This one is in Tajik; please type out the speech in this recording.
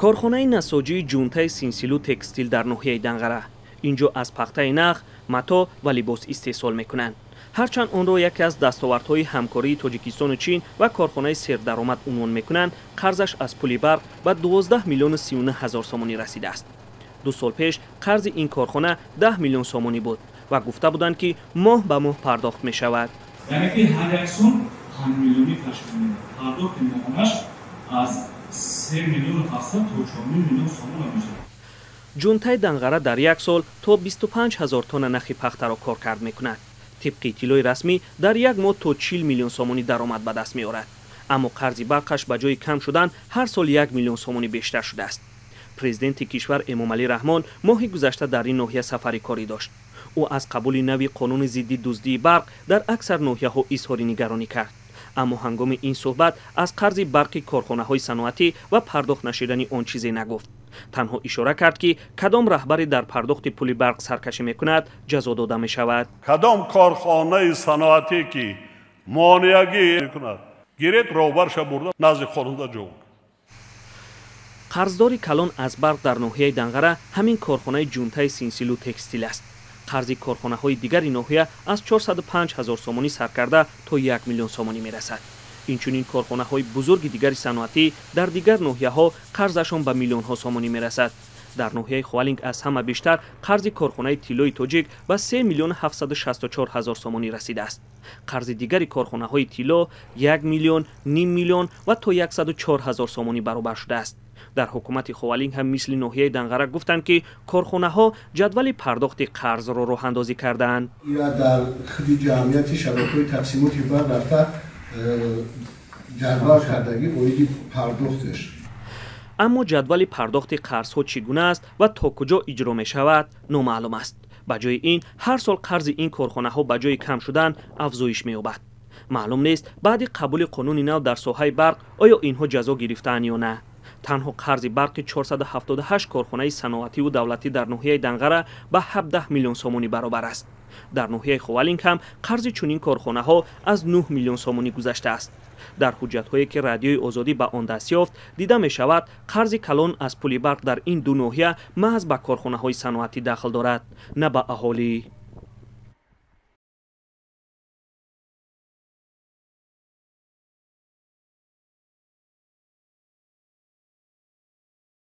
Корхонаи насоҷии ҷунтаи Синсилу Текстил дар ноҳияи Данғара. Инҷо аз пахтаи нах, матоъ ва либос истеҳсол мекунанд. Ҳарчанд онро яке аз дастовардҳои ҳамкории Тоҷикистону Чин ва корхонаи сердаромад унвон мекунанд, қарзаш аз пули барқ ба 12 миллиону 39 ҳазор сомонӣ расидааст. 2 сол пеш қарзи ин корхона 10 миллион сомонӣ буд ва гуфта буданд, ки моҳ ба моҳ пардохт мешавад. Яъне ки ҳар як сол 5 миллионӣ ташкил медиҳад. Пардохти моҳонаш аз 3 миллиону 700 то 4 миллион сомона мешавад. Ҷунтаи Данғара дар як сол то 25 ҳазор тонна нахи пахтаро коркард мекунад. Тибқи иттилои расмӣ, дар як моҳ то 40 миллион сомонӣ даромад ба даст меорад. Аммо қарзи барқаш ба ҷои кам шудан ҳар сол 1 миллион сомонӣ бештар шудааст. Президенти кишвар Эмомалӣ Раҳмон моҳи гузашта дар ин ноҳия сафари корӣ дошт. Ӯ аз қабули нави қонуни зидди дуздии барқ дар аксар ноҳияҳо изҳори нигаронӣ кард. Аммо ҳангоми ин суҳбат аз қарзи барқи корхонаҳои саноатӣ ва пардохт нашидани он чизе нагуфт. Танҳо ишора кард, ки кадом раҳбаре дар пардохти пули барқ саркашӣ мекунад, ҷазо дода мешавад. Кадом корхонаи саноатӣ ки монеагӣ мекунад, гиред роҳбарша бурда назди қонунда ҷо. Қарздори калон аз барқ дар ноҳияи Данғара ҳамин корхонаи ҷунтаи Синсилу Текстил аст. Қарзи корхонаҳои дигари ноҳия аз 405 ҳазор сомонӣ сар карда то 1 миллион сомонӣ мерасад. Инчунин корхонаҳои бузурги дигари саноатӣ дар дигар ноҳияҳо қарзашон ба миллионҳо сомонӣ мерасад. Дар ноҳияи Ховалинг аз ҳама бештар қарзи корхонаи тиллои тоҷик ба 3 миллион 764 ҳазор сомонӣ расидааст. Қарзи дигари корхонаҳои тилло 1 миллион, ним миллион ва то 104 ҳазор сомонӣ баробар шудааст. Дар ҳукумати Ховалинг ҳам мисли ноҳияи Данғара гуфтанд, ки корхонаҳо ҷадвали пардохти қарзро роҳандозӣ кардаанд. Дар худи ҷамъияти шабакаҳои тақсимоти барқ рафта ҷадвал кардагӣ оиди пардохташ. Аммо ҷадвали пардохти қарзҳо чӣ гуна аст ва то куҷо иҷро мешавад, номаълум аст. Ба ҷои ин ҳар сол қарзи ин корхонаҳо ба ҷои кам шудан афзоиш меёбад. Маълум нест, баъди қабули қонуни нав дар соҳаи барқ оё инҳо ҷазо гирифтаанд ё на. Танҳо қарзи барқи 478 корхонаи саноативу давлатӣ дар ноҳияи Данғара ба 17 миллион сомонӣ баробар аст. Дар ноҳияи Ховалинг ҳам қарзи чунин корхонаҳо аз 9 миллион сомонӣ гузаштааст. Дар ҳуҷҷатҳое ки Радиои Озодӣ ба он даст ёфт, дида мешавад, қарзи калон аз пули барқ дар ин ду ноҳия маҳз ба корхонаҳои саноатӣ дахл дорад, на ба аҳолӣ.